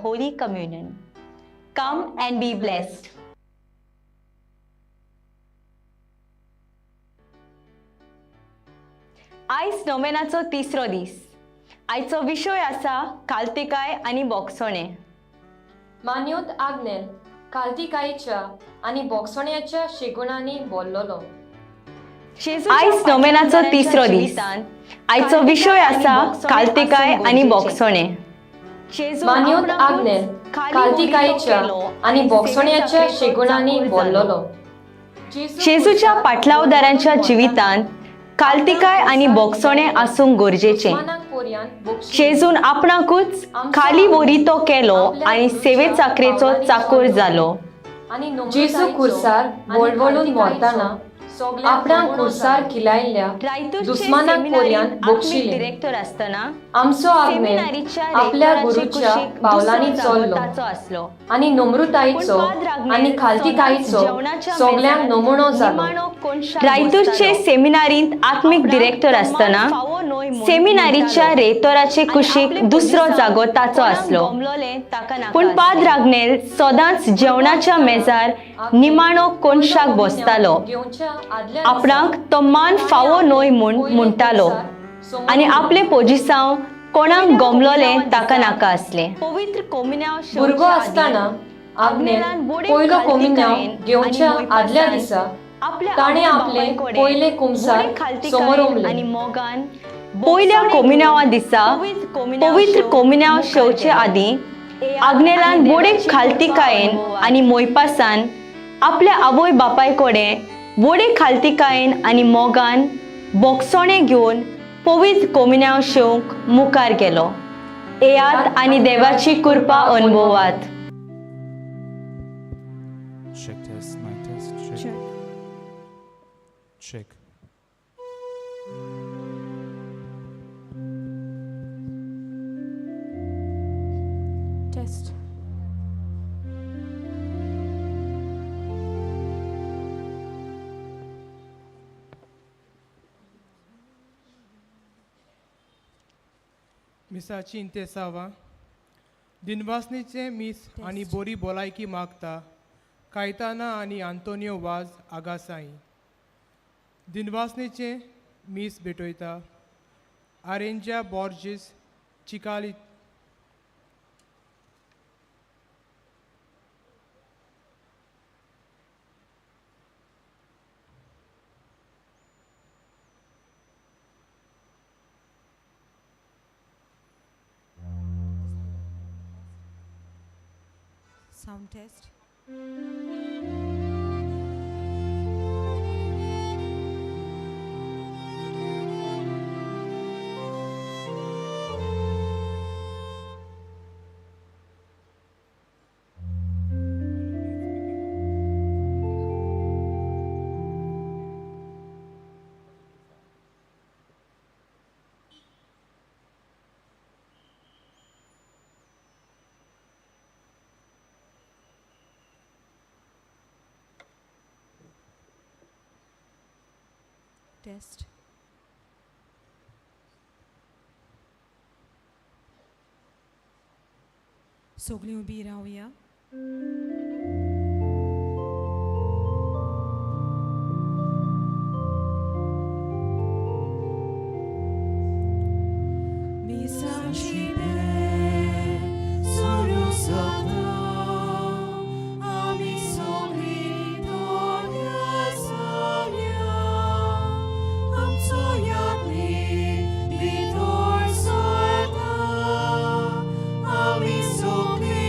Holy Communion. Come and be blessed. आयज नोवेनाचो तिसरो दीस. आयचो विशय आसा कालतिकाय आनी बोगसोणें. मान्योत आग्नेल कालतिकायेच्या आनी बोगसोण्याच्या शेगुणांनी बोल्लोलो. आयज नोवेनाचो तिसरो दीस. आयचो विशय आसा कालतिकाय आनी बोगसोणें. मान्योत आग्नेल कालतिकायेच्या आनी बोगसोण्याच्या शेगुणांनी बोल्लोलो. जेजूच्या पाटलावदारांच्या जिवितांत कालतिकाय आनी बोगसोणें आसूंक गरजेचें. जेजून आपणाकूच खाली वरी तो केलो आनी सेवे चाकरेचो चाकोर जालो. जेजू खुर्सार वळवळून मरतना आपणाक खुर्सार खिलायल्ल्या दुस्मानाक पोरयान बोगशिले. डिरेक्टर आसतना आमचो आग्नेल सेमिनारीच्या आपल्या रेक्टराचे गुरूच्या कुशीक पावलांनी दुसरो जागो चल्लो ताचो आसलो. आनी नम्रतायेचो पूण पाद्र आग्नेल आनी खालतिकायेचो सदांच जेवणाच्या सगल्यांक मेजार नमुनो जालो. निमाणो कोनशाक रायतूरचे सेमिनारींत आत्मीक डिरेक्टर आसतना सेमिनारीच्या रेतोराचे कुशीक दुसरो जागो ताचो आसलो. पूण पाद्र आग्नेल सदांच जेवणाच्या मेजार निमाणो कोनशाक बसतालो. आपणाक तो मान फावो न्हय म्हूण म्हणटालो आनी आपले पोजिसांव कोणाक गोमलोलें ताका नाका आसलें. पवित्र कोमिन्यांव भुरगो आसतना आग्नेल पयलो कोमिन्यांव घेवच्या आदल्या दिसा ताणें आपले पयले कुमसार समोर ओमले. आनी मोगान पयल्या कोमिन्यांवा दिसा पवित्र कोमिन्यांव शेवचे आदीं आग्नेलान बोडे खालतिकायेन आनी मोयपासान आपल्या आवय बापाय कडेन बोडे खालतिकायेन आनी मोगान बोगसोणें घेवन पवित्र कोमिन्यांव शेवंक मुखार गेलो. येयात आनी देवाची कृपा अनुभवात. Check test, mic test, check. Check. Check. Test. मिसाची इंतेसावा दिनवासनीचें मीस आनी बोरी भलायकी मागता कायताना आनी आंतोनियो वाज आगासाई. दिनवासनीचें मीस भेटयता आरेंजा Borges Chicalim. Sound test. Test. सगळीं उबी रावया. Ami sogli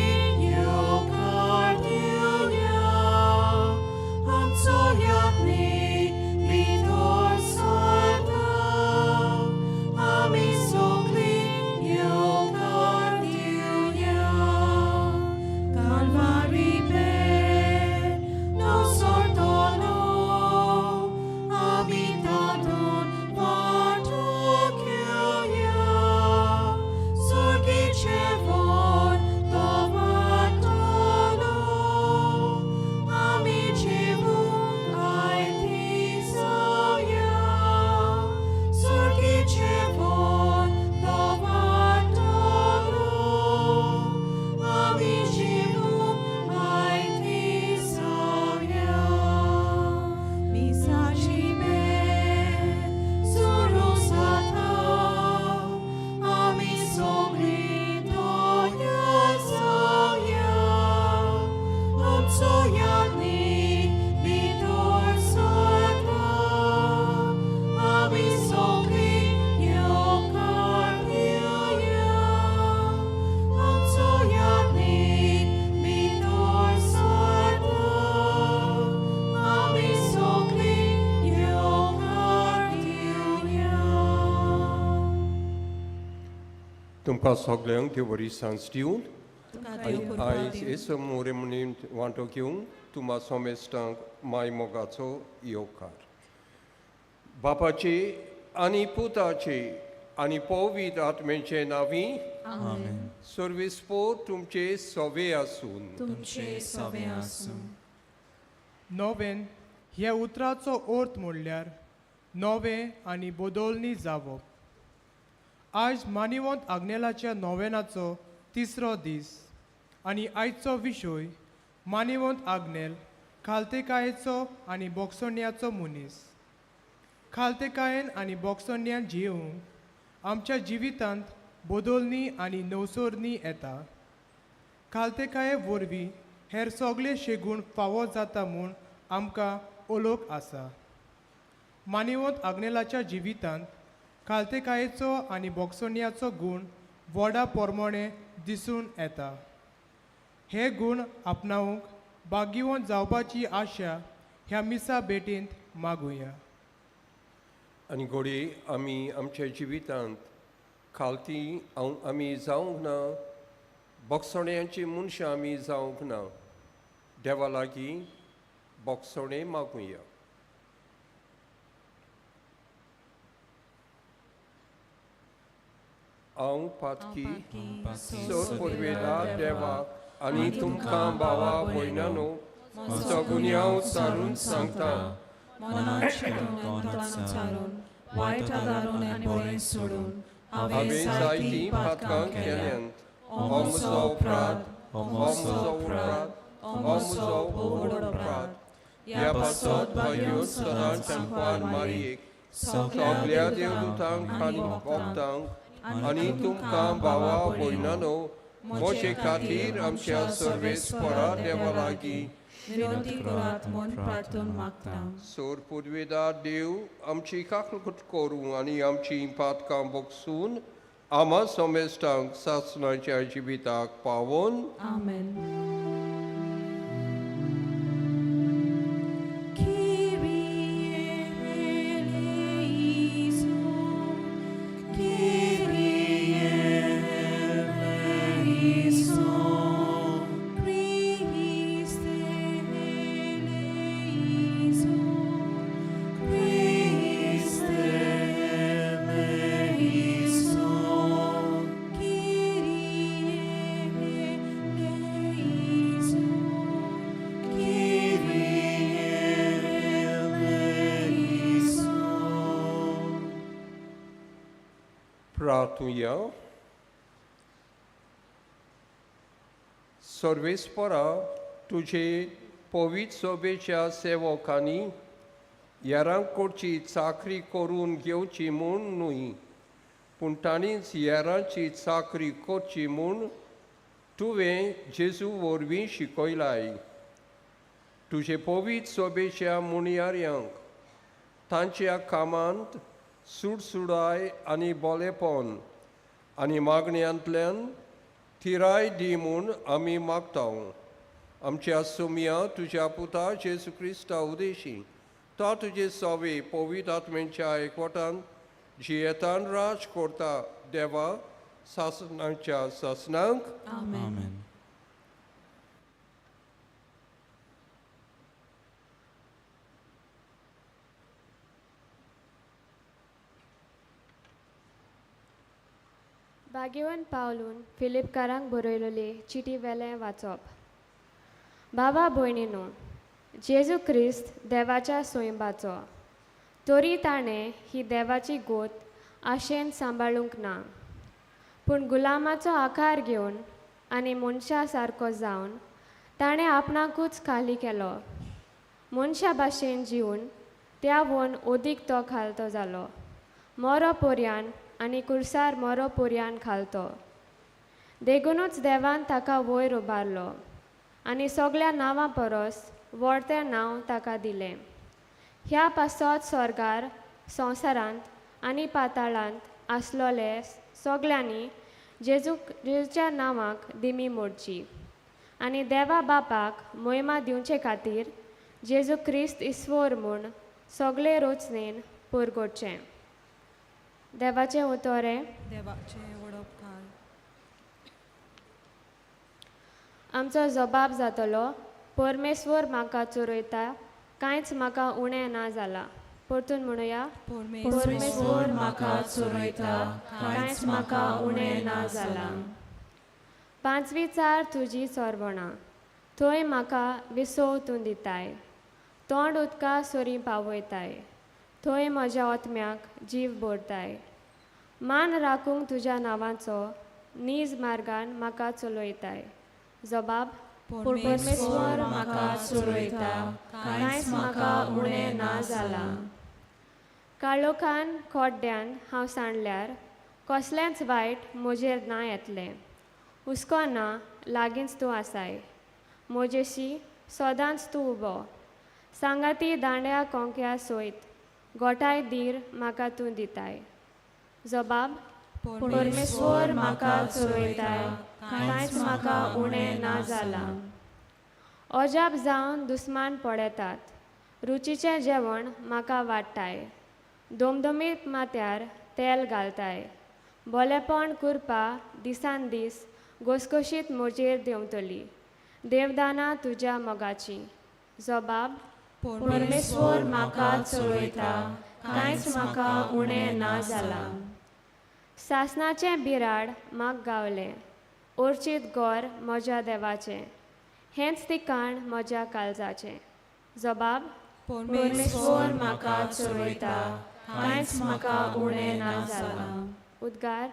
तुमकां सगल्यांक देव बरी सांज दिवं तुमकां आनी देव कृपा आयज दिवं. येसो मोरे म्हणून वांटो घेवंक तुमा सोमेस्टांक माय मोगाचो येवकार. बापाचे आनी पुताचे आनी पवित्र आत्म्याचे नांवी. आमेन. सर्वेस्पोर तुमचे सवे आसून. तुमचे सवे आसूं. नोवेन ह्या उतराचो अर्थ म्हणल्यार नवें आनी बदलणी जावप. आयज मानिवंत आग्नेलाच्या नोवेनाचो तिसरो दीस आनी आयचो विशय मानिवंत आग्नेल खालतेकायेचो आनी बोगसण्याचो मनीस. खालतेकायेन आनी बोगसण्यान जियोवंक आमच्या जिवितांत बदलणी आनी नवसरणी येता. खालतेकाये वरवीं हेर सगळे शेगूण फावो जाता म्हूण आमकां ओलोक आसा. मानिवंत आग्नेलाच्या जिवितांत खालतेकायेचो आनी बोगसण्याचो गूण व्हडा प्रमाणे दिसून येता. हे गूण आपणावंक भाग्यवंत जावपाची आशा ह्या मिसा भेटींत मागुया. आनी घडये आमी आमच्या जिवितांत खालती आमी जावंक ना, बोगसण्याची मनशां आमी जावंक ना. देवा लागीं बोगसणें मागुया. हांव पातकी सर पुर्वेला देवाक आनी तुमकां भावा भयणानो म्हजो गुन्यांव सारून सांगता. मनात चिंतून तोंडान उच्चारून वायट आदारून आनी बरें सोडून हांवें जायतीं पातकां केल्यांत. हो म्हजो अपराध, हो म्हजो अपराध, हो म्हजो व्हड अपराध. ह्या पासत भाग्यो सदांच सांकवार मारयेक, सगल्या देवदूतांक आनी भक्तांक आनी तुमकां भावा भयणानो म्हजे खातीर आमच्या सर्वेस्परा देवा लागीं विनंती करात म्हूण प्रार्थना मागता. सोर पुर्वेदार देव आमची काकलकूट करूं आनी आमची पातकां बोगसून आमा समेस्टांक सासणाच्या जिविताक पावोन. आमेन. प्रार्थुया. सर्वेस्परा तुजे पवित्र सभेच्या सेवकांनी हेरांक कडची चाकरी करून घेवची म्हूण न्हय, पूण तांणीच हेरांची चाकरी करची म्हूण तुवें जेजू वरवीं शिकयलाय. तुजे पवित्र सभेच्या मुणयाऱ्यांक तांच्या कामांत सुडसुडाय आनी बोलेपण आनी मागण्यांतल्यान थिराय दी म्हूण आमी मागता. आमच्या सुमया तुज्या पुता जेजू क्रिस्ता उदेशी तो तुजे सवे पवित्र आत्म्यांच्या एकवटान जियेतान राज करता देवा सासणाच्या सासणांक. आमेन. भाग्यवंत पावलून फिलिपकारांक बरयलेले चिटी वेलें वाचप. बाबा भयणीनो, जेजू क्रिस्त देवाच्या स्वयंबाचो, तरी ताणें ही देवाची गोत आशेन सांबाळूंक ना, पूण गुलामाचो आकार घेवन आनी मनशा सारको जावन ताणें आपणाकूच खाली केलो. मनशा भाशेन जिवन त्या वोन ओदीक तो खालतो जालो, मोरो पोरयान आनी कुर्सार मोरो पोरयान खालतो. देखुनूच देवान ताका वयर उबारलो आनी सगळ्या नांवां परस व्हडतें नांव ताका दिलें. ह्या पासत स्वर्गार, संवसारांत आनी पाताळांत आसलोले सगळ्यांनी जेजूच्या नांवाक दिमी मोडची आनी देवा बापाक मोहिमा दिवचे खातीर जेजू क्रिस्त इस्वोर म्हूण सगळे रोचणेन पुरगोडचें. देवाचें उतोरें. देवाचें वडोपकार. आमचो जबाब जातलो, परमेश्वर म्हाका चोरयता, कांयच म्हाका उणें ना जालां. परतून म्हणुया, परमेश्वर म्हाका चोरयता, कांयच म्हाका उणें ना जालां. पांचवी चार तुजी सोरवणां, थंय म्हाका विसव तूं दिताय, तोंड उदका सरीं पावयताय, थंय म्हज्या ओतम्याक जीव भरताय. मान राखूंक तुज्या नांवाचो नीज मार्गान म्हाका चलयताय. जबाब, परमेश्वर म्हाका चोरयता, कांयच म्हाका उणें ना जालां. काळोखान खोड्ड्यान हांव सांडल्यार कसलेंच वायट म्हजेर ना येतलें. हुस्को ना, लागींच तूं आसाय, म्हजेशी सदांच तूं उबो. सांगाती दांड्या कोंक्या सयत गोठाय धीर म्हाका तूं दिताय. जबाब, परमेश्वर म्हाका चोरयता, कांयच म्हाका उणें ना जालां. अजाप जावन दुस्मान पळयतात, रुचीचें जेवण म्हाका वाडटाय, दोमदोमीत माथ्यार तेल घालताय. बोलेपण कुरपा दिसान दीस घसघशीत म्हजेर देंवतली, देवदानां तुज्या मोगाचीं. जबाब, परमेश्वर म्हाका चोरयता, कांयच म्हाका उणें ना जालां. सासणाचें बिराड म्हाका गावलें, ओर्चीत गोर म्हज्या देवाचें, हेंच ठिकाण म्हज्या काळजाचें. जबाब, परमेश्वर म्हाका चोरयता, कांयच म्हाका उणें ना जालां. उद्गार.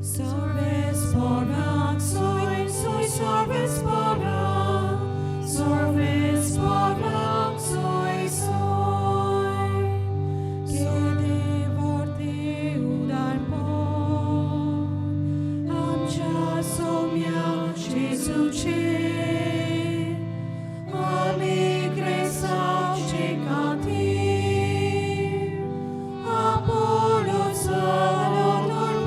Service porak, soy, soy, service porak, service porak, soy, soy. Kede vorte udarpon, amcha somya Jesu che, alegre sa chekati, Apollo salodorpon.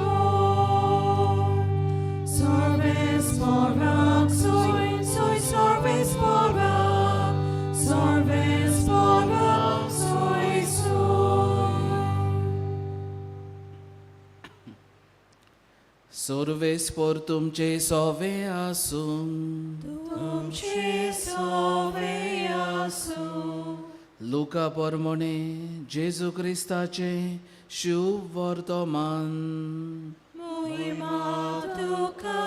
Service porak, soy, soy, service porak, service porak, soy, soy. सर्वेस्पोर तुमचे सोवे आसूं. तुमचे सोवे आसूं. लुका परमणे जेजू क्रिस्ताचे शुभ वर्तमान. मोहिमा तुका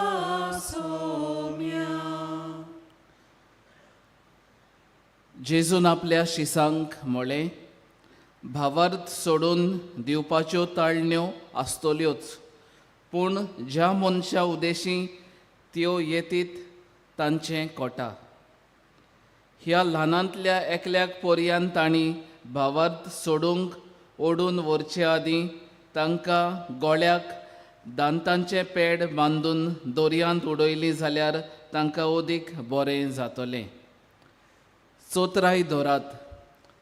सोम्या. जेजून आपल्या शिसांक म्हळें, भावार्थ सोडून दिवपाच्यो ताळण्यो आसतल्योच, पूण ज्या मनशा उदेशी त्यो येतीत तांचें कोटा. ह्या ल्हानांतल्या एकल्याक पर्यान तांणी भावार्थ सोडूंक ओडून व्हरचे आदीं तांकां गोळ्याक दांतांचें पेड बांदून दर्यांत उडयली जाल्यार तांकां अदीक बरें जातलें. चोत्राय धरात,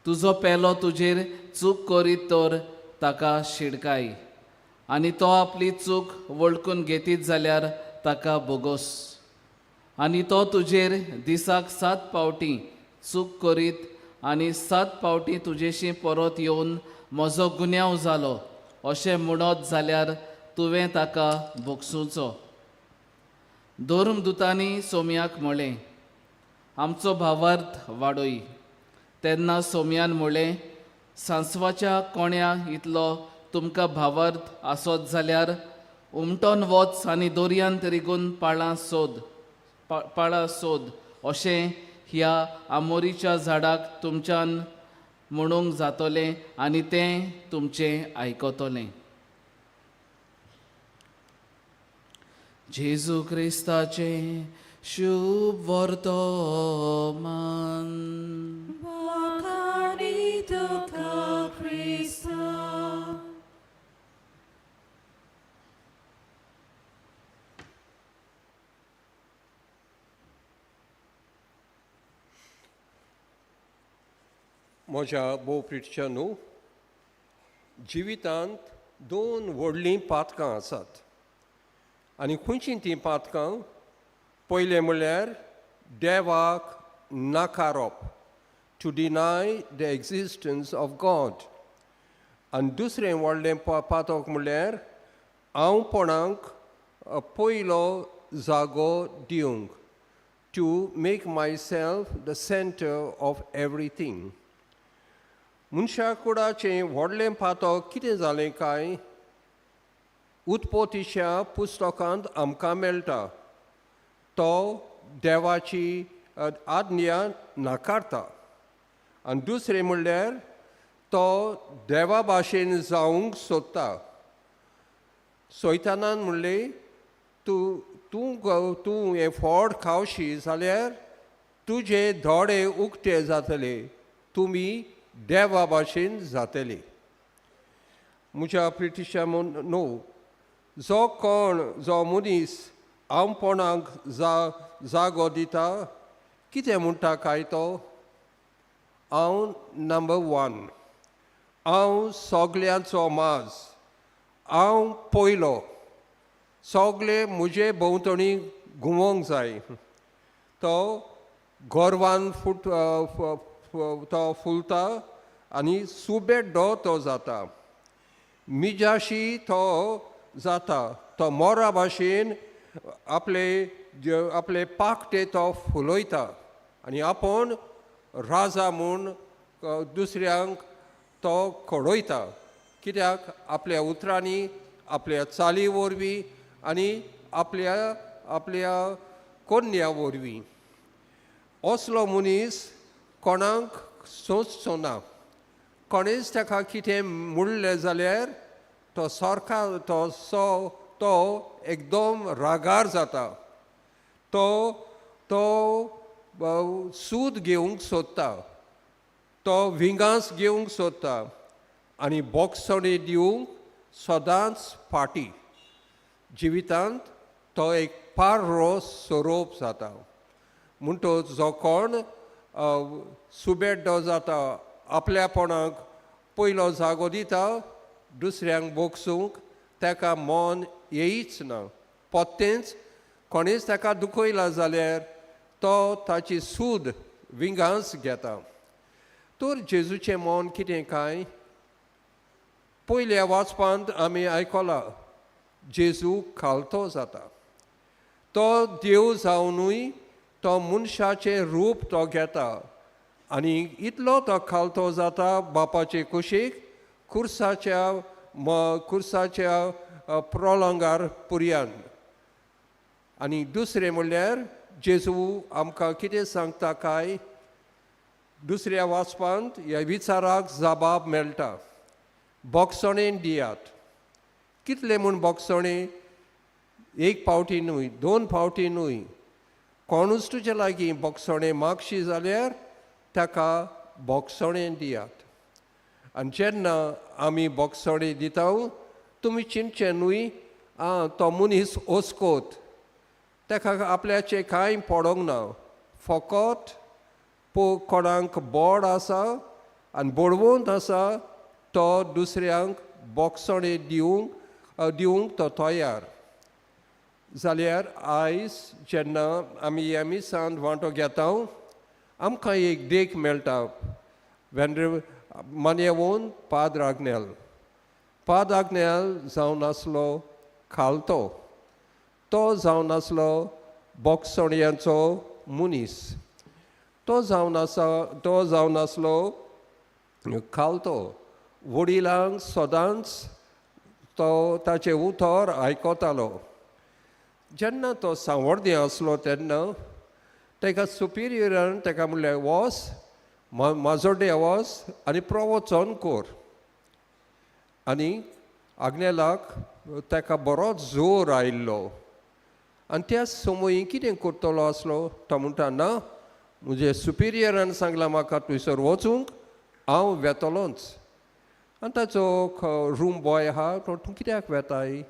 तुजो पेलो तुजेर चूक करीत तर ताका शिडकाय, आनी तो आपली चूक वळखून घेतीत जाल्यार ताका बोगोस. आनी तो तुजेर दिसाक 7 फावटी चूक करीत आनी 7 फावटी तुजेशी परत येवन म्हजो गुन्यांव जालो अशें म्हणत जाल्यार तुवें ताका भोगसुचो. धर्मदुतांनी सोम्याक म्हळें, आमचो भावार्थ वाडय. तेन्ना सोम्यान म्हळें, सांसवाच्या कोण्या इतलो तुमकां भावार्थ आसत जाल्यार उमटोन वच आनी दर्यांत रिगून पाळां सोद, पाळां सोद, अशें ह्या आमोरीच्या झाडाक तुमच्यान म्हणूंक जातलें आनी तें तुमचें आयकतलें. जेजू क्रिस्ताचें शुभ वर्तमान. वाखाणी तुका क्रिस्ता. म्हज्या भोव प्रिटच्या न्हू, जिवितांत 2 व्हडलीं पातकां आसात. आनी खंयचीं तीं पातकां? पयलें म्हणल्यार देवाक नाकारप, to deny the existence of God. आनी दुसरें व्हडलें पातक म्हणल्यार हांवपणाक पयलो जागो दिवंक, to make myself the centre of everything. मनशा कुडाचें व्हडलें पातक कितें जालें काय? उत्पत्तीच्या पुस्तकांत आमकां मेळटा, तो देवाची आज्ञा नाकारता आनी दुसरें म्हणल्यार तो देवा भाशेन जावंक सोदता. सैतानान म्हणलें, तूं तूं तूं हें फळ खावशी जाल्यार तुजे दोळे उक्ते जातले, तुमी देवा भाशेन जातले. म्हज्या प्रिटिशा न्हू, जो कोण जो मनीस हांवपणाक जागो दिता, कितें म्हणटा काय तो? हांव नंबर वन, हांव सगल्यांचो माज, हांव पयलो, सगळे म्हजे भोंवतणी घुंवोंक जाय. तो गोरवान फुट तो फुलता आनी सुबेड्डो तो जाता, मिजाशी तो जाता, तो मोरा भाशेन आपले आपले पाकटे तो फुलयता आनी आपूण राजा म्हूण दुसऱ्यांक तो खडयता. कित्याक? आपल्या उतरांनी, आपल्या चाली वरवीं आनी आपल्या आपल्या कोन्या वरवीं. असलो मनीस कोणाक सोंसचो ना. कोणेच ताका कितें म्हणलें जाल्यार तो सारका तो सो तो एकदम रागार जाता, तो तो सूद घेवंक सोदता, तो विंगास घेवंक सोदता आनी बोगसणी दिवंक सदांच फाटी. जिवितांत तो एक पारो सोरोप जाता. म्हणटच जो कोण सुबेड्डो जाता, आपल्यापणाक पयलो जागो दिता, दुसऱ्यांक बोगसूंक ताका मन येयच ना. पोत्तेंच कोणेच ताका दुखयला जाल्यार तो ताची सूद विंगांच घेता. तर जेजूचें मन कितें काय? पयल्या वाचपांत आमी आयकलां, जेजू खालतो जाता, तो देव जावनूय तो मनशाचें रूप तो घेता आनी इतलो तो खालतो जाता बापाचे कुशीक खुर्साच्या खुर्साच्या प्रोलंगार पुरयान. आनी दुसरें म्हणल्यार जेजू आमकां कितें सांगता काय? दुसऱ्या वाचपांत ह्या विचाराक जबाब मेळटा, बोगसणेन दियात. कितले म्हूण बोगसणे? एक फावटी न्हय, दोन फावटी न्हय. कोणूच तुजे लागीं बोगसणें मागशी जाल्यार ताका बोगसणें दियात. आनी जेन्ना आमी बोगसणें दिता, तुमी चिंतचें न्हय आं तो मनीस ओस्कोत, ताका आपल्याचें कांय पडोंक ना, फकत कोणाक बोड आसा आनी बडवंत आसा तो दुसऱ्यांक बोगसणें दिवंक तो तयार. जाल्यार आयज जेन्ना आमी ह्या मिसांत वांटो घेता, आमकां एक देख मेळटा. वेंद्र मान्यवोन पाद्र आग्नेल, पाद्र आग्नेल जावन आसलो खालतो, तो जावन आसलो बोगसणयांचो मनीस, तो जावन आसा तो जावन आसलो खालतो. वडिलांक सदांच तो ताचें उतर आयकतालो. जेन्ना तो सांवड्डें आसलो तेन्ना ताका सुपिरियरान ताका म्हणलें, वच माजोड्डे वच आनी प्रवचन कर. आनी आग्नेलाक ताका बरोच जोर आयिल्लो आनी त्या समय कितें करतलो आसलो? तो म्हणटा, ना, म्हजे सुपिरियरान सांगलां म्हाका थंयसर वचूंक, हांव वेतलोच. आनी ताचो रूम बॉय आहा तो, तूं कित्याक वेताय,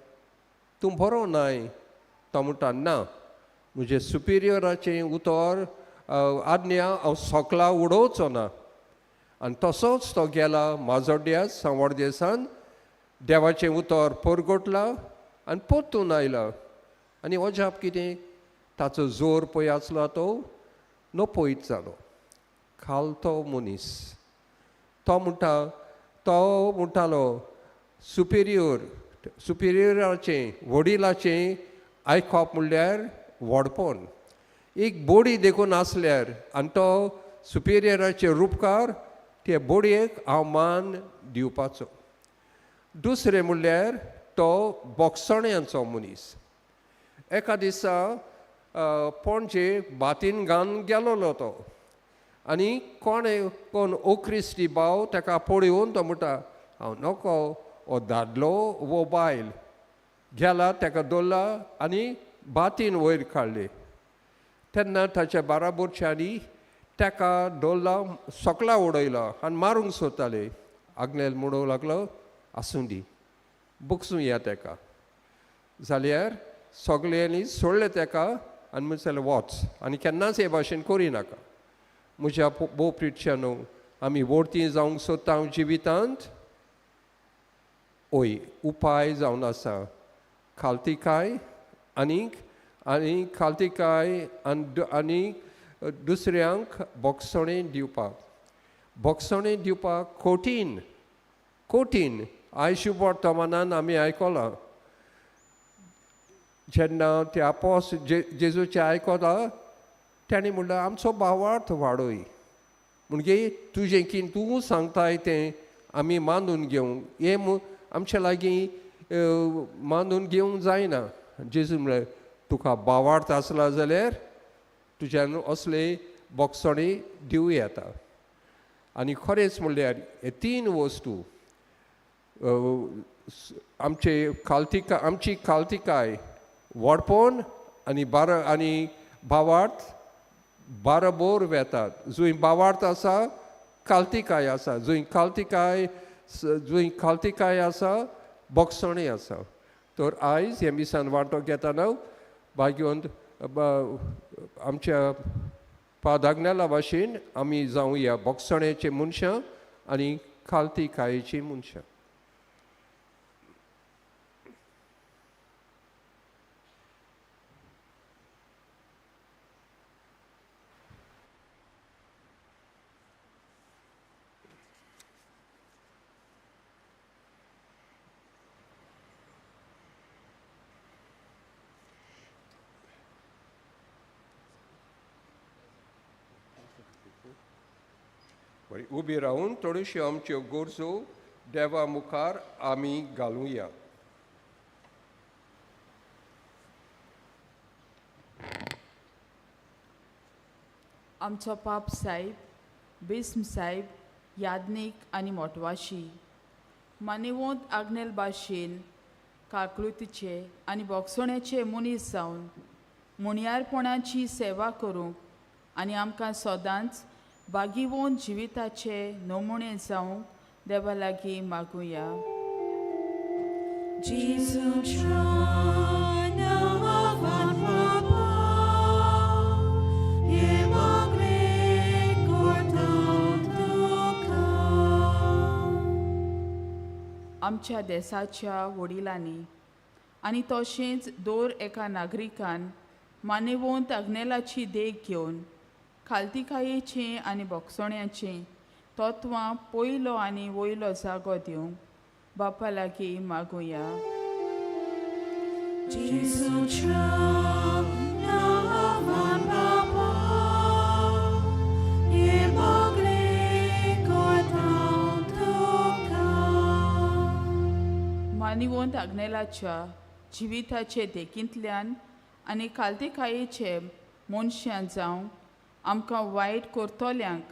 तूं बरो नाय. तो म्हणटा, ना, म्हजे सुपिरियराचें उतर आज्ञा हांव सोकला उडोवचो ना. आनी तसोच तो गेला माजोड्ड्या सांवड्डेसान, देवाचें उतर परगटलां आनी परतून आयला. आनी अजाप कितें, ताचो जोर पळय आसलो तो नपयत जालो. खालतो मनीस. तो म्हणटा, तो म्हणटालो सुपिरियर सुपिरियराचें वडिलाचें आयकप म्हणल्यार व्हडपण. एक बोडी देखून आसल्यार आनी तो सुपिरियराचे रुपकार ते बोडयेक हांव मान दिवपाचो. दुसरें म्हणल्यार तो बोगसण्यांचो मनीस. एका दिसा पणजे बातीन घालून गेलोलो तो आनी कोण कोण ओक्रिस्ती भाव ताका पळोवन तो म्हणटा हांव नको हो दादलो वो बायल गेला ताका दवरला आनी बातीन वयर काडली. तेन्ना ताच्या बाराबोरच्यांनी ताका दवरला सकला उडयलो आनी मारूंक सोदताले. आग्नेल म्हणूंक लागलो आसूं दी बगसूं या ताका. जाल्यार सगल्यांनी सोडलें ताका आनी म्हणलें वच आनी केन्नाच हे भाशेन करिनाका. म्हज्या भोव प्रिटच्यानो आमी वोर्ती जावंक सोदता जिवितांत ओय उपाय जावन आसा खालतिकाय आनीक आनी खालतिकाय आनी आनी दुसऱ्यांक बोगसणें दिवपाक. बोगसणें दिवपाक कठीण कठीण. आयज वर्तमानान आमी आयकलां जेन्ना ते आपोस जेजूचें आयकलां ताणें म्हणलें आमचो भावार्थ वाडय म्हणजे तुजें कितें तूं सांगताय तें आमी मानून घेवंक हें आमच्या लागीं मानून घेवंक जायना. जेजू म्हणलें तुका भावार्थ आसला जाल्यार तुज्यान असले बोगसणी दिवं येता. आनी खरेंच म्हणल्यार हे तीन वस्तू आमचे खालतिकाय आमची खालतिकाय व्हडपण आनी बारा आनी भावार्थ बाराबोर वेतात. जंय भावार्थ आसा खालतिकाय आसा, जंय खालतिकाय जंय खालतिकाय आसा बोगसणी आसा. तर आयज हे मिसान वांटो घेतना भाग्यवंत आमच्या पादाग्नेला भाशेन आमी जावया बोगसण्याचे मनशां आनी खालतिकायेची मनशां. बरी उबी रावून थोड्योश्यो आमच्यो गरजो देवा मुखार आमी घालुया. आमचो पाप साहेब बिस्म साहेब याज्ञीक आनी मोटवाशी मानेवंत आग्नेल भाशेन काकळुतीचे आनी बोगसण्याचे मनीस जावन मुणयारपणाची सेवा करूंक आनी आमकां सदांच बागीवोन जिविताचे नमुणे जावंक देवा लागीं मागुया. आमच्या देसाच्या वडिलांनी आनी तशेंच दर एका नागरिकान मानेवंत आग्नेलाची देख घेवन खालतिकायेचें आनी बोगसण्याचें तत्वां पयलो आनी वयलो जागो दिवंक बापा लागीं मागुया. मानिवंत आग्नेलाच्या जिविताचे देखींतल्यान आनी खालतिकायेचे मनशां जावंक आमकां वायट करतल्यांक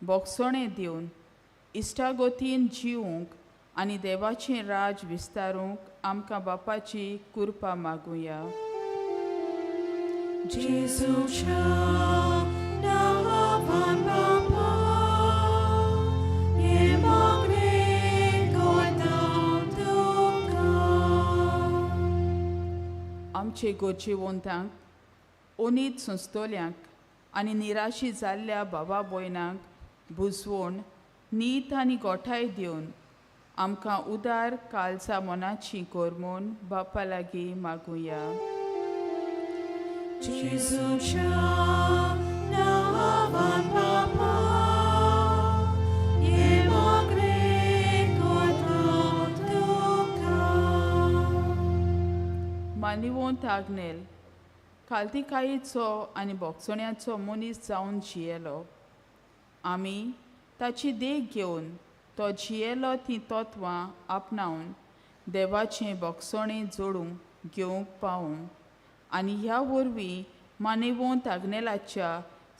बोगसणें दिवन इश्टागतीन जिवूंक आनी देवाचें राज विस्तारूंक आमकां बापाची कृपा मागुया. आमचे गरजेवंतांक ओनीत संस्थोल्यांक आनी निराशी जाल्ल्या बाबा भयणांक बुजवण नीत आनी गोठाय दिवन आमकां उदार कालचा मनाची कर म्हूण बापा लागीं मागुया. मानिवंत आग्नेल खालतीकायेचो आनी बोगसण्याचो मनीस जावन जियेलो. आमी ताची देख घेवन तो जियेलो तीं तत्वां आपणावन देवाचें बोगसणें जोडूंक घेवंक पावूं आनी ह्या वरवीं मानिवंत आग्नेलाच्या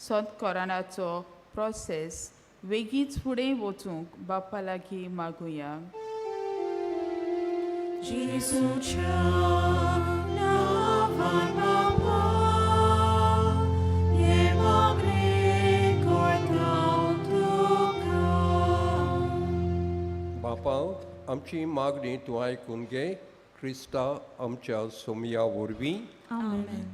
सत्करणाचो प्रोसेस वेगींच फुडें वचूंक बापा लागीं मागुया. जेजूच्या नांवान बाबा, हें मागणें करता तुका. बापा, आमची मागणी तूं आयकून घे, क्रिस्ता आमच्या सोमया वरवीं. आमेन.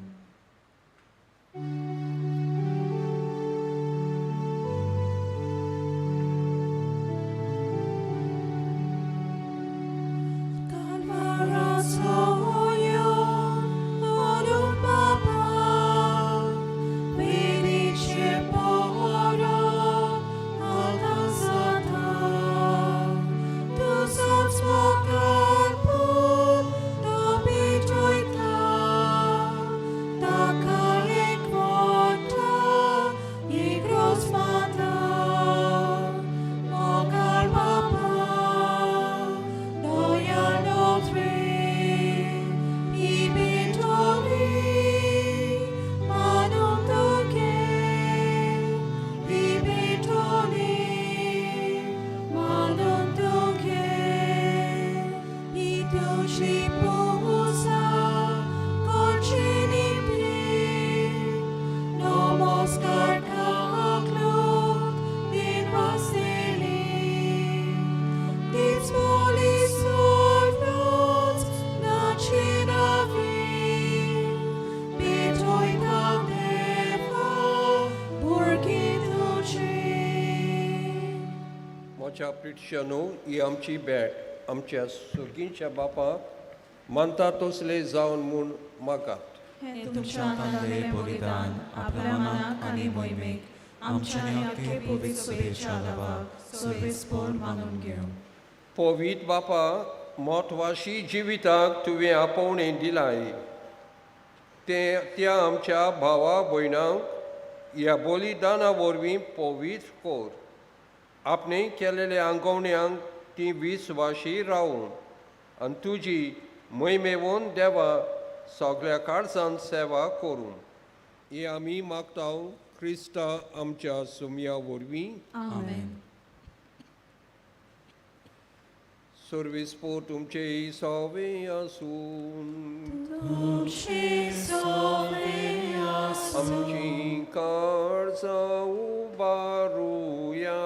म्हज्या प्रिटशानो, ही आमची भेट आमच्या सुर्गींच्या बापा मानता तसले जावन म्हूण मागात. हें तुमच्या हातांतलें बलिदान आपल्या मनाक आनी मोहिमेक आमच्या आख्खे पवित्र सभेच्या लाभाक सर्वेस्पोर मानून घेवं. पवित्र बापा, म्हत्वाशी जिविताक तुवें आपोवणें दिलाय तें त्या आमच्या भावा भयणांक ह्या बलिदाना वरवीं पवित्र कर. आपणे केलेल्या आंगवण्यांक ती विस्वाशी रावूं आनी तुजी मोहिमेवन देवा सगळ्या काळजान सेवा करूं. ही आमी मागता क्रिस्ता आमच्या सुमया वरवीं. आमेन. सर्वेस्पोर तुमचे सवे आसूं. आमची काळजां उबारुया.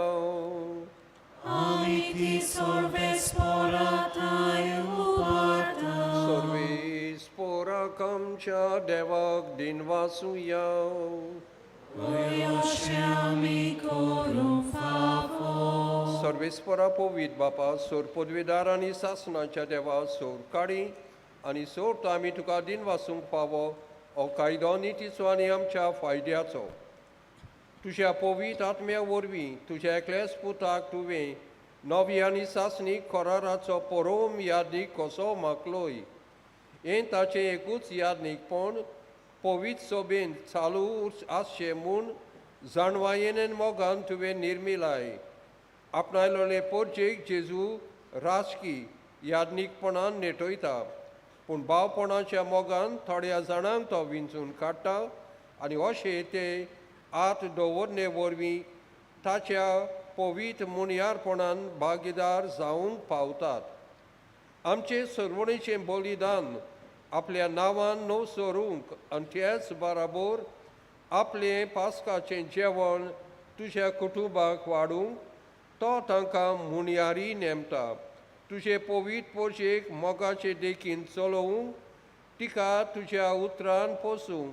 सर्वेस्पोराक आमच्या देवाक दिनवासुया. सर्वेस्पोरा पवित्र बापा, सोर पदवीदार आनी सासणाच्या देवा, सोर काडी आनी सोर आमी तुका दिनवासूंक फावो हो कायदो नितीचो आनी आमच्या फायद्याचो. तुज्या पवित्र आत्म्या वरवीं तुज्या एकल्याच पुताक तुवें नवी आनी सासणी कराराचो परोम यादीक कसो मागलोय हें ताचें एकूच यादनीकपण पवित्र सोबेन चालू आसचें म्हूण जाणवायेन आनी मोगान तुवें निर्मिलाय. आपणायलोले पोरजेक जेजू राजकी यादनीकपणान नेटयता, पूण भावपणाच्या मोगान थोड्या जाणांक तो विंचून काडटा आनी अशें ते आत दवरणे वरवीं ताच्या पवित्र मुनयारपणान भागीदार जावंक पावतात. आमचे सरवणेचें बलिदान आपल्या नांवान न्हू सरूंक आनी त्याच बराबर आपलें पास्काचें जेवण तुज्या कुटुंबाक वाडूंक तो तांकां मुनयारी नेमता. तुजे पवित्र पोरजेक मोगाचे देखीन चलोवंक, तिका तुज्या उतरान पोसूंक,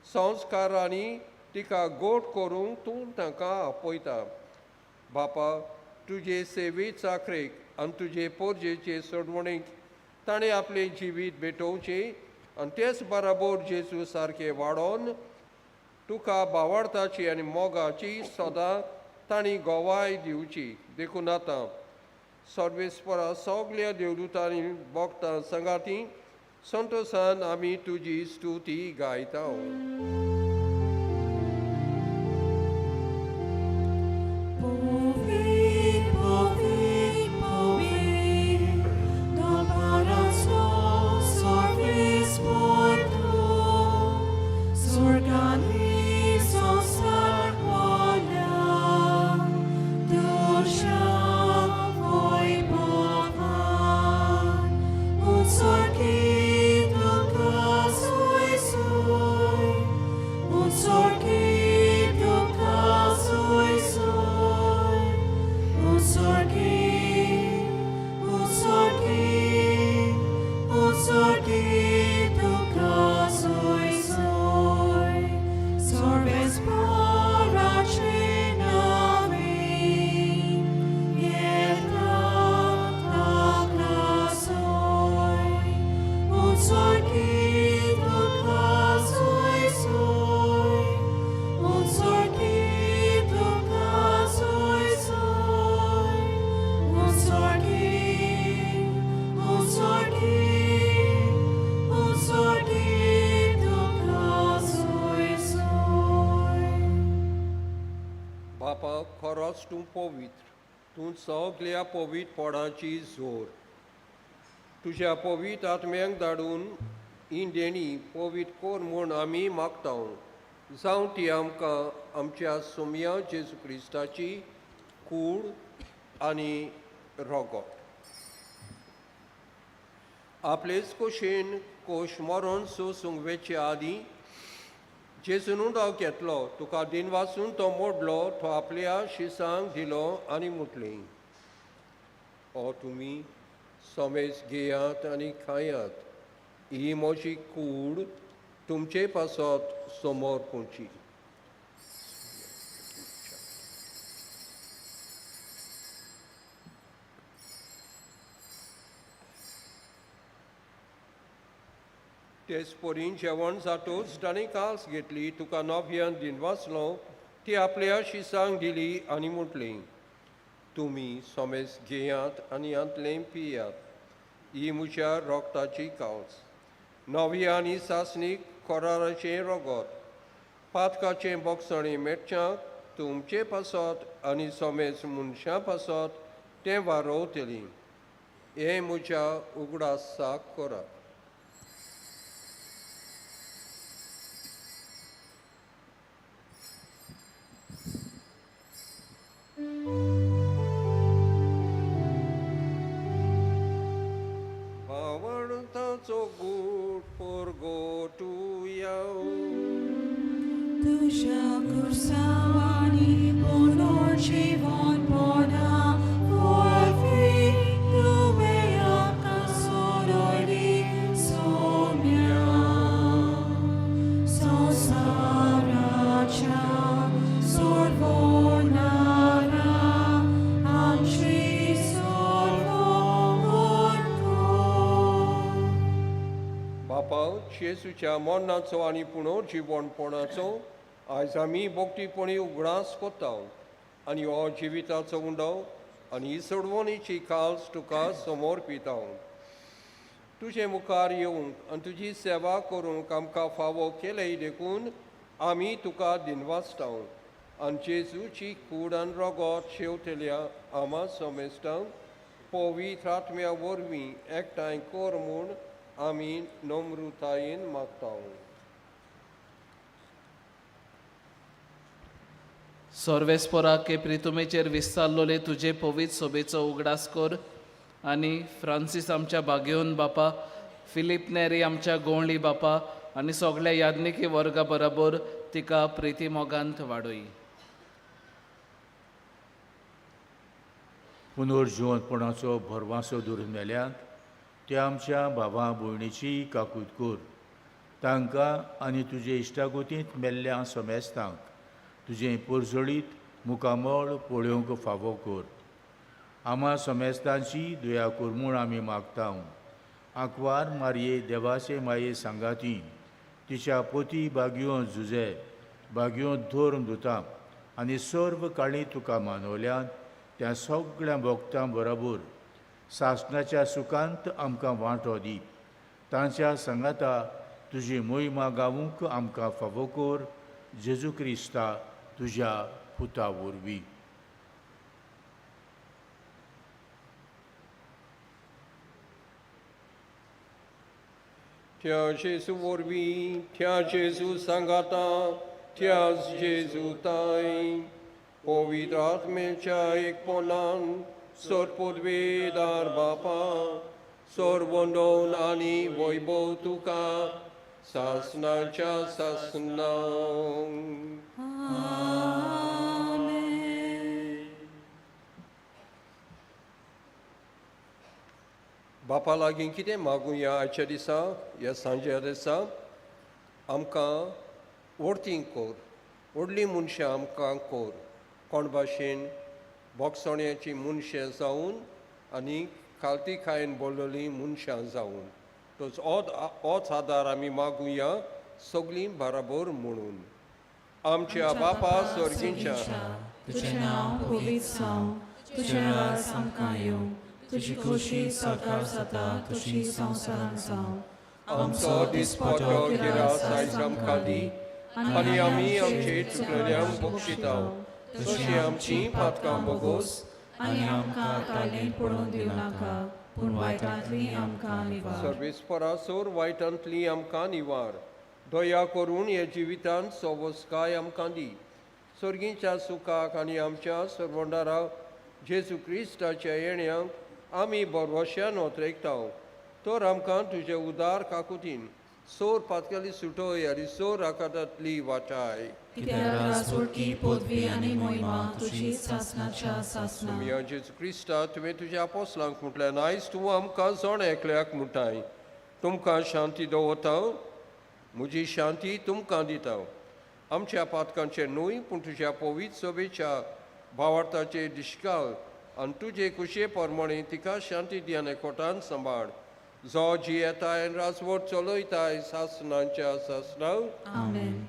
संस्कारांनी तिका गोड करूंक तूं तांकां आपयता. बापा, तुजे सेवे चाकरेक आनी तुजे पोरजेचे सोडवणेक ताणें आपलें जिवीत भेटोवचें आनी तेच बराबर जेजू सारकें वाडोवन तुका बावडताची आनी मोगाची सदां तांणी गवाय दिवची. देखून आतां सर्वेस्परा सगल्या देवदूतांनी भक्तां संगाती संतोसान आमी तुजी स्तुती गायता. बापा खरोच तूं पवित्र, तूं सगल्या पवित्रपणाची जोर. तुज्या पवित्र आत्म्यांक धाडून ही देणी पवित्र कर म्हूण आमी मागता, जावं ती आमकां आमच्या सोम्या जेजू क्रिस्ताची कूड आनी रगत. आपलेच कोशेन कोश मरोन सोसूंक वेचे आदीं जेजून उंडाव घेतलो, तुका दिन वाचून तो मोडलो, तो आपल्या शिसांक दिलो आनी म्हटलें, ओ तुमी समेज घेयात आनी खायात, ही म्हजी कूड तुमचे पासत समोर पोवची. तेच परीन जेवण जातूच ताणें कास घेतली, तुका नव्यान दिन वाचलो, ती आपल्या शिसांक दिली आनी म्हटलें, तुमी समेज घेयात आनी हांतलें पियात, ही म्हज्या रोगताची कावच, नवी आनी सासणीक कराराचें रगत, पातकाचें बोगसणें मेटच्यांक तुमचे पासत आनी समेज मनशां पासत तें वारोवतलीं. हें म्हज्या उगडासाक करात. भावणताचो गूट परगटुया. तुज्या कुर्सावानी पुनर्जीवनपणा वरवीं तुवें आमकां सोडयली सोम्या. संवसाराच्या सोडवणारा आमची सोडवण कर. बापा, जेजूच्या मरणाचो आनी पुनर्जीवनपणाचो आयज आमी भक्तीपणी उगडास कोता आनी हो जिविताचो उंडो आनी ही सोडवणीची काल्स तुका समोर पिता. तुजे मुखार येवंक आनी तुजी सेवा करूंक आमकां फावो केलें देखून आमी तुका दिनवासता आनी जेजूची कूड आनी रगत शेवतल्या आमा समेस्तांक पवित्र आत्म्या वरवीं एकठांय कर म्हूण आमी नम्रतायेन मागता. सर्वेस्पोरा के प्रितुमेचेर विस्तारलोले तुजे पवित्र सोबेचो उगडास कर आनी फ्रांसीस आमच्या बागेवन बापा, फिलीप नेरी आमच्या गोंवळी बापा आनी सगळ्या याज्ञिकी वर्गा बराबर तिका प्रिती मोगांत वाडोय. पुनर्जिवंतपणाचो भरवासो धरून मेल्यात त्या आमच्या भावा भयणीची काकूत कर, तांकां आनी तुजे इश्टागोतींत मेल्ल्या समेस्तांक तुजें पोरजळीत मुखामळ पळोवंक फावो कर. आमा समेस्तांची दया कर म्हूण आमी मागता. आंकवार मारये देवाचे माये सांगाती तिच्या पोती बागयों जुजे बागयों धरून धुता आनी सर्व काळी तुका मानवल्यात त्या सगळ्या भक्तां बरोबर सासणाच्या सुखांत आमकां वांटो दी. तांच्या सांगाता तुजी मोहिमा गावूंक आमकां फावो कर, जेजू क्रिस्ता तुज्या पुता वरवीं. त्या जेजू वरवीं, त्या जेजू सांगाता, त्याच जेजू ताय पवित्र आत्म्याच्या एकपणान सर पदवेदार बापा सरवंदन आनी वैभव तुका सासनाच्या सासना. बापा लागीं कितें मागुया आयच्या दिसा, ह्या सांज्या दिसा आमकां व्हडती कर, व्हडलीं मनशां आमकां कर, कोण भाशेन बोगसण्याचीं मनशां जावन आनी खालती खायन बोल्लोलीं मनशां जावन. तोच होच आदार आमी मागुया सगळीं बराबर म्हणून. आमच्या बापा सर्गींच्या, तुजें नांव पवित्र जावं, तुजें राज आमकां येवं, तुजी खोशी साकार जाता तशी संवसारांत जावं. आमचो दिसपटो गिरास आयज आमकां दी आनी आमी आमचे चुकलेल्यांक बक्षिता तशी आमची पातकां बोगोस आनी आमकां तालीं पडून दिवं नाका, पूण वायटांतली आमकां निवार. सर्वेस्परा सोर वायटांतली आमकां निवार. दया करून ह्या जिवितांत सवस्काय आमकां दी, सर्गीच्या सुखाक आनी आमच्या सर्वंडारा जेजू क्रिस्ताच्या येण्याक आमी बरवश्यान ओतरेकता. तर आमकां तुजे उदार काकुतीन सोर पातकेली सुटोय आनी सोर आकारांतली वाटाय. पदवी आनी मोहिमा तुजी सासनाच्या सासना. तुमी जेजू क्रिस्ता तुवें तुज्या आपोसलांक म्हटल्यार आयज तूं आमकां जण एकल्याक म्हणटाय, तुमकां शांती दवरता, म्हजी शांती तुमकां दिता. आमच्या पातकांचेर न्हय पूण तुज्या पवित्र सभेच्या भावार्थाचे दिश्काल आनी तुजे कुशे प्रमाणे तिका शांती दी आनी कोटान सांबाळ, जो जियेताय आनी राजवट चलयताय सासनाच्या सासना. आमेन.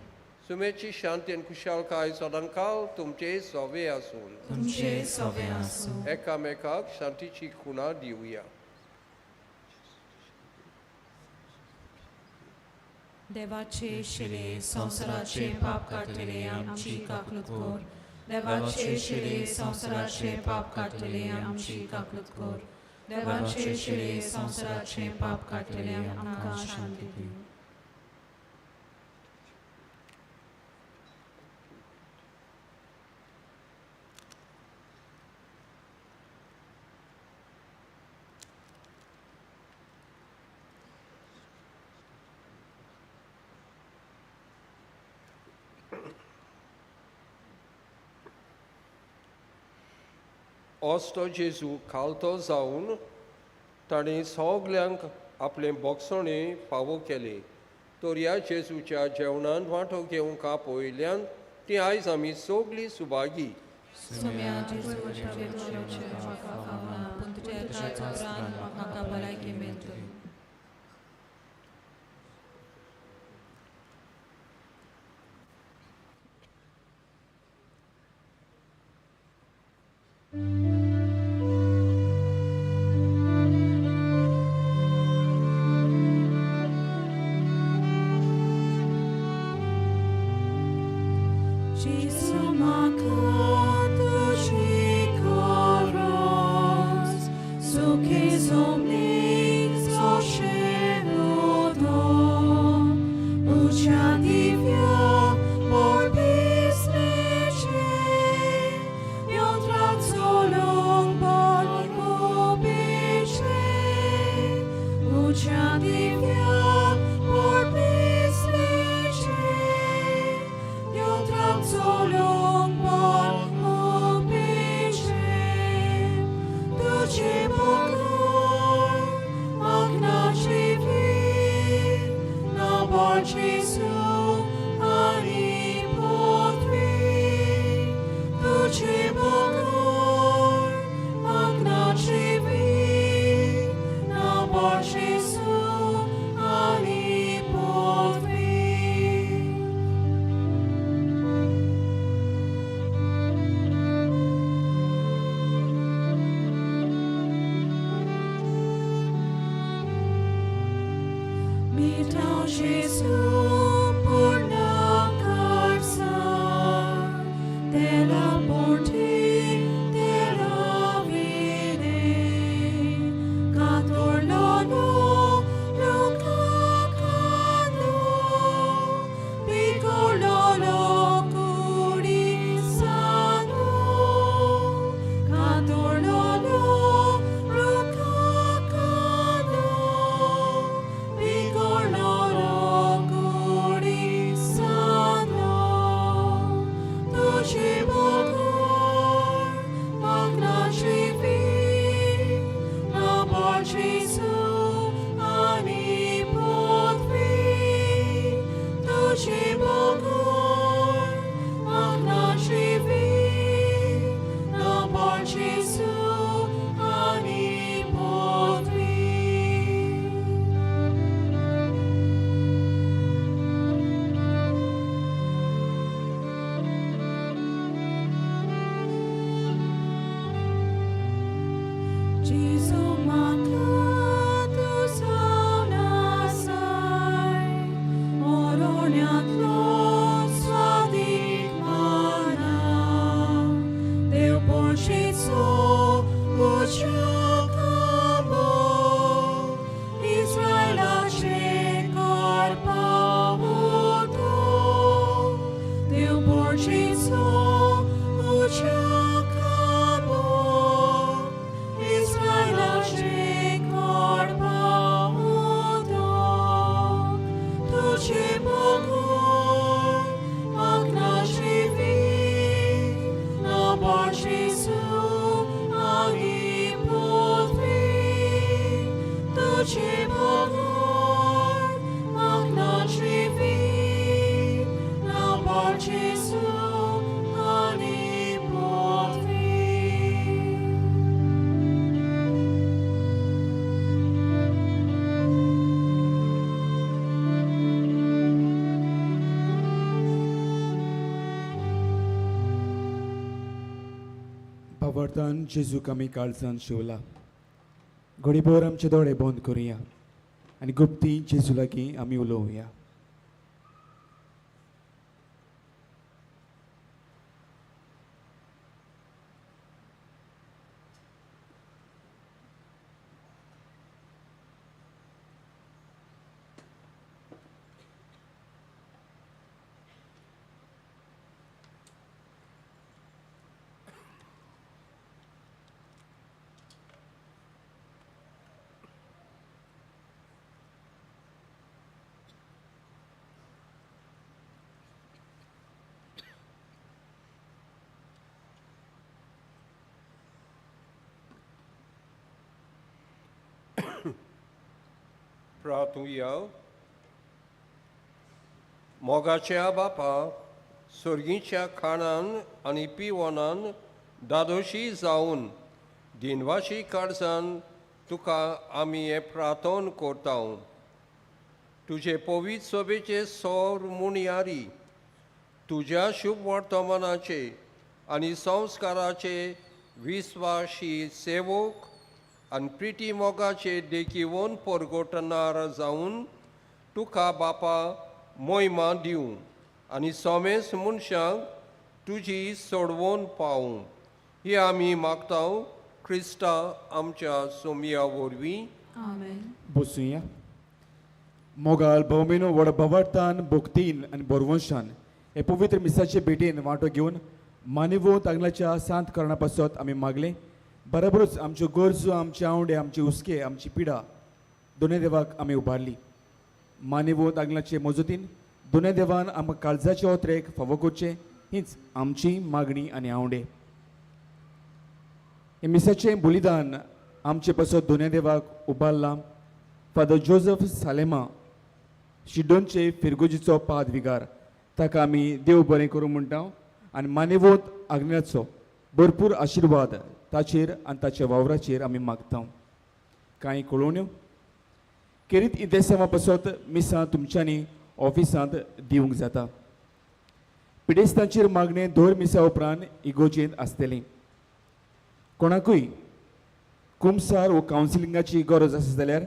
सुमेची शांती आनी खुशालकाय सदांकाल तुमचे सोवे आसूं. तुमचे सोवे आसूं. एकामेकाक शांतीची खुणा दिवया. देवाचे शिले संवसाराचे पाप काडटले आमची काकलूत कर. देवाचे शिले संवसाराचे पाप काडटले आमची काकलूत कर. देवाचे शिले संवसाराचे पाप काडटले आमकां शांती दी. असतो जेजू खालतो जावन ताणें सगल्यांक आपलें बोगसणें फावो केलें. तर ह्या जेजूच्या जेवणांत वांटो घेवंक आपयल्यान ती आयज आमी सगळीं Subhagi. Jesu, Mitan Jésus pour la carsa, de la bonté, de la vide, Catorlano, Lucacano, Picololo, Curisano, Catorlano, Lucacano, Picololo, Curisano, Tuci Bocor, Magna Civi, La Borgisu, Ani Potvi, Tuci Bocor, Magna Civi, La Borgisu, Ani Potvi. Gesù mancato saunasai, oroniat lo svadik mana, Deu porciso uciacabo, Israela ce carpauto, Deu porciso uciacabo, Israela ce carpauto, Tuci Bocor, Magna Civi, La Borgisu, Ani Potvi, Tuci Bocor, Magna Civi, La Borgisu, Ani Potvi. भावार्थान जेजूक आमी काळजान शिवला. घडीभर आमचे दोळे बंद करुया आनी गुप्ती जेजू लागीं आमी उलोवया. प्रातुया मोगाच्या बापा सर्गीच्या खाणान आनी पिवनान दादोशी जावन दिनवाशी काळजान तुका आमी हें प्रार्थन करता. तुजे पवित्र सभेचे सौर मुणयारी तुज्या शुभ वर्तमानाचे आनी संस्काराचे विस्वाशी सेवक आनी प्रिती मोगाचे देखीवन परगटणार जावन तुका बापा मोहिमा दिवं आनी सोमेस मनशांक तुजी सोडवून पावूं ही आमी मागता क्रिस्ता आमच्या सोमया वरवीं. आमेन. बसुया. मोगाल भोवमेनो व्हड भवार्थान भक्तीन आनी बरवंशान हे पवित्र मिसाचे भेटेन वांटो घेवन मानिवो तांगलाच्या सांत करणा पासत आमी मागलें. बरोबरूच आमच्यो गरजो, आमचे आवंडे, आमचे हुस्के, आमची पिडा दोनूय देवाक आमी उबारली. मानिवो तांगलाचे मजतीन दोनूय देवान आमकां काळजाचे ओतरेक फावो करचें हीच आमची मागणी आनी आवंडे. हे मिसाचें बलिदान आमचे पासत दोनूय देवाक उबारलां फादर जोजफ सालेमा शिड्डोनचे फिरगोजीचो पाद विगार, ताका आमी देव बरें करूं म्हणटा आनी मानेवोत आग्नेलाचो भरपूर आशिर्वाद ताचेर आनी ताच्या वावराचेर आमी मागता. कांय कळोवण्यो केरीत इंतेसांवा पासत मिसां तुमच्यांनी ऑफिसांत दिवंक जाता. पिडेस्तांचेर मागणें दर मिसा उपरांत इगोजेंत आसतलें. कोणाकूय कुमसार वो कावन्सिलिंगाची गरज आसा जाल्यार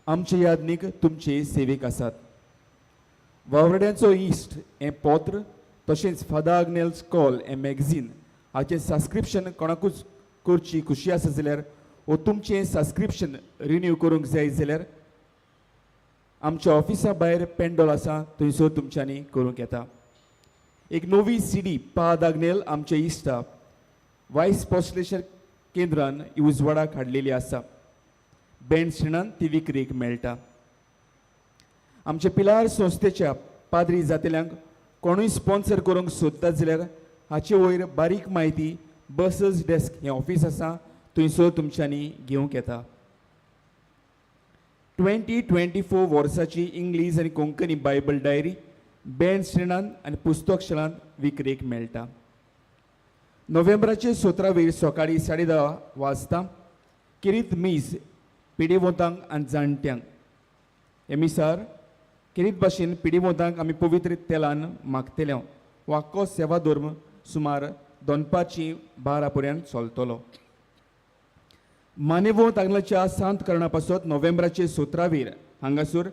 आमचे यादनीक तुमचे सेवेक आसात. वावराड्यांचो इश्ट हें पत्र तशेंच फादर आग्नेल्स कॉल हें मॅगझीन हाचें सबस्क्रिप्शन कोणाकूच करची खुशी आसा जाल्यार वो तुमचें सबस्क्रिप्शन रिन्यू करूंक जाय जाल्यार आमच्या ऑफिसा भायर पेंडोल आसा, थंयसर तुमच्यांनी करूंक येता. एक नवी सीडी पाद आग्नेल आमच्या इश्टा वायस पोस्टलेशन केंद्रान ही उजवाडाक हाडलेली आसा. बँड श्रेणान ती विक्रेक मेळटा. आमच्या पिलार संस्थेच्या पाद्री जातेल्यांक कोणूय स्पॉन्सर करूंक सोदता जाल्यार हाचे वयर बारीक म्हायती बसस डेस्क हें ऑफीस आसा, थंयसर तुमच्यांनी घेवंक येता. 2024 वर्साची इंग्लीश आनी कोंकणी बायबल डायरी बँड श्रेणान आनी पुस्तक शाळांत विक्रेक मेळटा. नोव्हेंबराचे 17 वेर सकाळीं 10:30 वाजता किरीत मीस पिडेवोंतांक आनी जाणट्यांक. हे मिसार किरीत भाशेन पिडेवोंतांक आमी पवित्र तेलान मागतले. वाक्को सेवा धर्म सुमार दनपारची 12 पर्यंत चलतलो. मानेवोंत आंगलाच्या सांत करणा पासत नोव्हेंबराचे 17 वेर हांगासर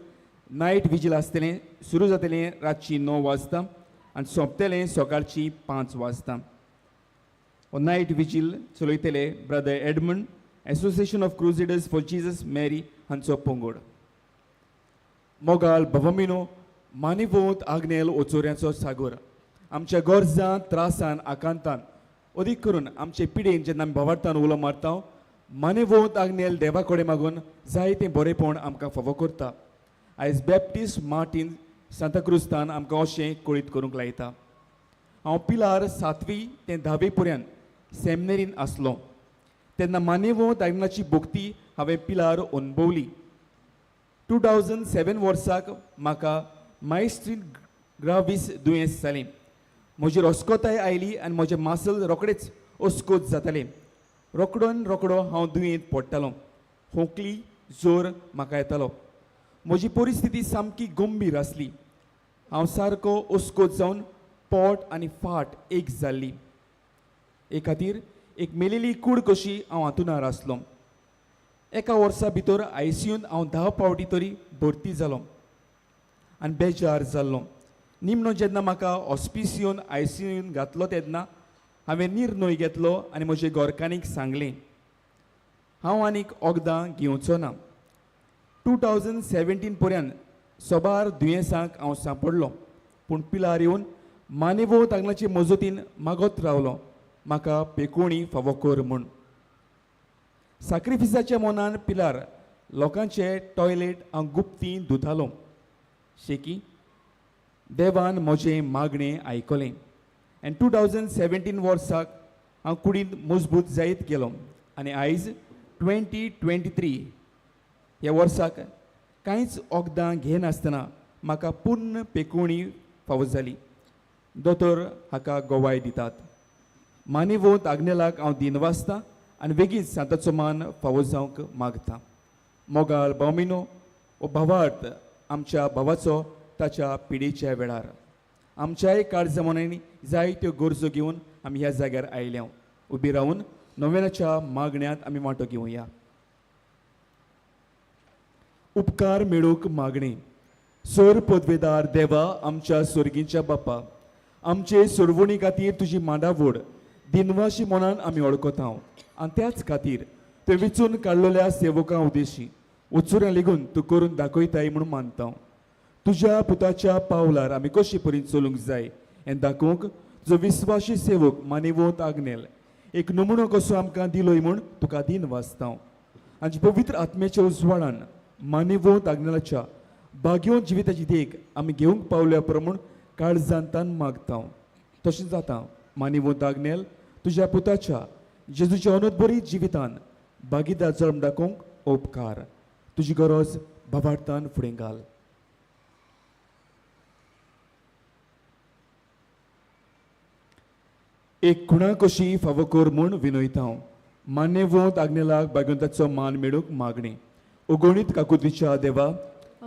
नायट विजील आसतलें. सुरू जातलें रातची 9 वाजता आनी सोंपतलें सकाळची 5 वाजता. हो नायट विजील चलयतले brother Edmund, association of crusaders for Jesus Mary हांचो पंगड. मोगाल भवमिनो, मानिवोंत आग्नेल ओचोऱ्यांचो सागोर आमच्या गरजां त्रासान आकांतान अदीक करून आमचे पिडेन जेन्ना आमी भवार्थान उलो मारता, मानेवोंत आग्नेल देवा कडेन मागून जायतें बरेपण आमकां फावो करता. आयज बॅप्टिस्ट मार्टीन सांताक्रुस्तान आमकां अशें कळीत करूंक लायता. हांव पिलार 7वी ते 10वी पर्यंत सेमिनरीन आसलो तेन्ना मानेवोंत आग्नेलाची भक्ती हांवें पिलार अणभवली. 2007 वर्साक म्हाका मायस्ट्रीन ग्रावीस दुयेंस जालें. म्हजेर अस्कोताय आयली आनी म्हजें मासल रोखडेच अस्कोत जातालें. रोकडोन रोकडो हांव दुयेंत पडटालो. खोंकली जोर म्हाका येतालो. म्हजी परिस्थिती सामकी गंभीर आसली. हांव सारको अस्कोत जावन पोट आनी फाट एक जाल्ली. हे खातीर एक मेलेली कूड कशी हांव हांतुणार आसलो. एका वर्सा भितर आयसीयून हांव 10 फावटी तरी भरती जालो आनी बेजार जाल्लो. निमणो जेन्ना म्हाका हॉस्पिसियोन आयसीयून घातलो तेन्ना हांवें निर्णय घेतलो आनी म्हजे घरकान्नीक सांगलें, हांव आनीक वखदां घेवचो ना. 2017 पर्यंत सोबार दुयेंसांक हांव सांपडलो, पूण पिलार येवन मानेवो तांगलाचे मजतीन मागत रावलो म्हाका पेकोणी फावो कर म्हूण. साक्रिफिसाच्या मनान पिलार लोकांचे टॉयलेट हांव गुप्ती धुतालो. शेकी देवान म्हजें मागणें आयकलें आनी 2017 वर्साक हांव कुडींत मजबूत जायत गेलो आनी आयज 2023 ह्या वर्साक कांयच वखदां घेनासतना म्हाका पूर्ण पेकोवणी फावो जाली. दोतोर हाका गवाय दितात. मानेवोंत आग्नेलाक हांव दिनवासता आनी बेगीन सांताचो मान फावो जावंक मागता. मोगाळ भावमिनो, हो भावार्थ आमच्या भावाचो ताच्या पिडेच्या वेळार आमच्याय काळजा मनांनी जायत्यो गरजो घेवन आमी ह्या जाग्यार आयल्या. उबी रावन नोवेनाच्या मागण्यांत आमी वांटो घेवया. उपकार मेळूंक मागणी. सोर पदवेदार देवा, आमच्या सोर्गींच्या बापा, आमचे सोडवणी खातीर तुजी मांडावड दिनवाशी मनान आमी वळखता आनी त्याच खातीर ते विचून काडलेल्या सेवकां उद्देशी उचुऱ्यां लेगून तूं करून दाखयताय म्हणून मानता. तुज्या पुताच्या पावलार आमी कशी परी चलूंक जाय हें दाखोवंक तुजो विस्वाशी सेवक मानेवोंत आग्नेल एक नमुनो कसो आमकां दिलोय म्हूण तुका दिन वाचता. आनी पवित्र आत्म्याच्या उजवाडान मानेवोंत आग्नेलाच्या भाग्योन जिविताची देख आमी घेवंक पावल्या प्रमाण काळजान तान मागता. तशें जाता मानेवोंत आग्नेल तुज्या पुताच्या जेजूच्या अनोदबरी जिवितान भागीदार जल्म दाखोवंक उपकार. तुजी गरज भावार्थान फुडें घाल. एक खुणा कशी फावो कर म्हूण विनयता. मान्यवोंत आग्नेलाक भाग्यवंताचो मान मेळूंक मागणी. अगणीत काकुतीच्या देवा,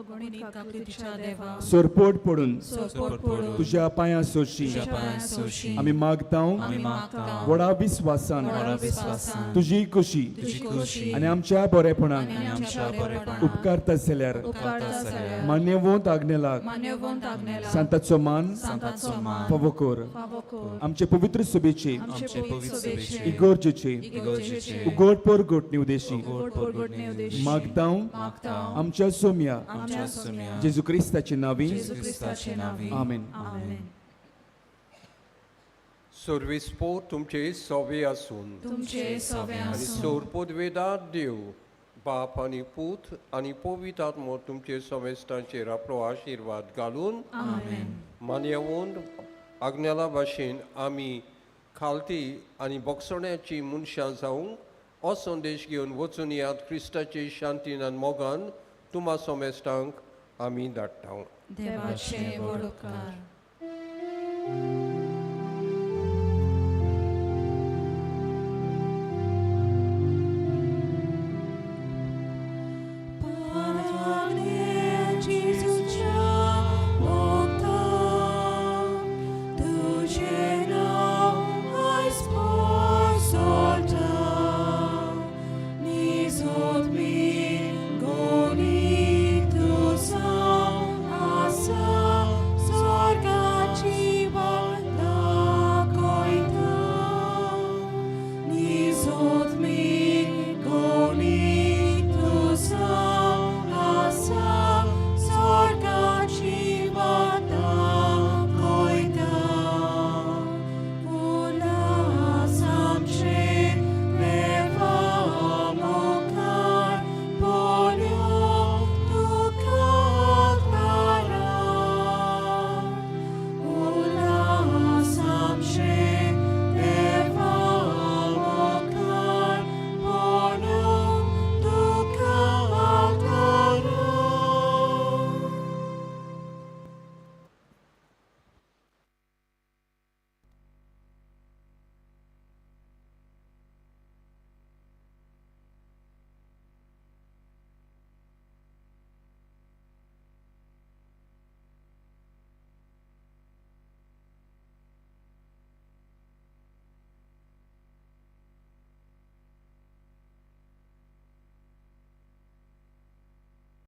अगणीत काकळुतीच्या देवा, सोरपोट पडून सोरपोट पडून तुज्या पांयां सोशी तुज्या पांयां सोशी आमी मागता, आमी मागता, व्हडा विस्वासान व्हडा विस्वासान तुजी खुशी तुजी खोशी आनी आमच्या बरेपणाक आनी आमच्या बरेपणाक उपकारता जाल्यार उपकारता जाल्यार मान्यवंत आग्नेलाक मान्यवंत आग्नेलाक सांताचो मान सांताचो मान फावो कर। फावो कर। आमचे पवित्र सभेचे आमचे पवित्र सभेचे इगोर्जेचे इगोर्जेचे उगड परगट उदेशी उगड परगट उदेशी मागता, मागता, आमच्या सोम्या आमच्या सोम्या जेजू क्रिस्ताचे नांवी जेजू क्रिस्ताचे नांवी आमेन। आमेन। सर्विसपो तुमचे सोवे आसून तुमचे सोवे आनी आसून सोरपोदवेदार देव बाप आनी पूत आनी पवित्र आत्मो तुमचे समेस्तांचेर आपलो आशिर्वाद घालून आमेन। मान्यवंत आग्नेला भाशेन आमी खालती आनी बोगसण्याची मनशां जावंक हो संदेश घेवन वचून यात क्रिस्ताचे शांतीन आनी मोगान तुमा सोमेस्तांक आमी धाडटा। देवाचे व्हड उपकार।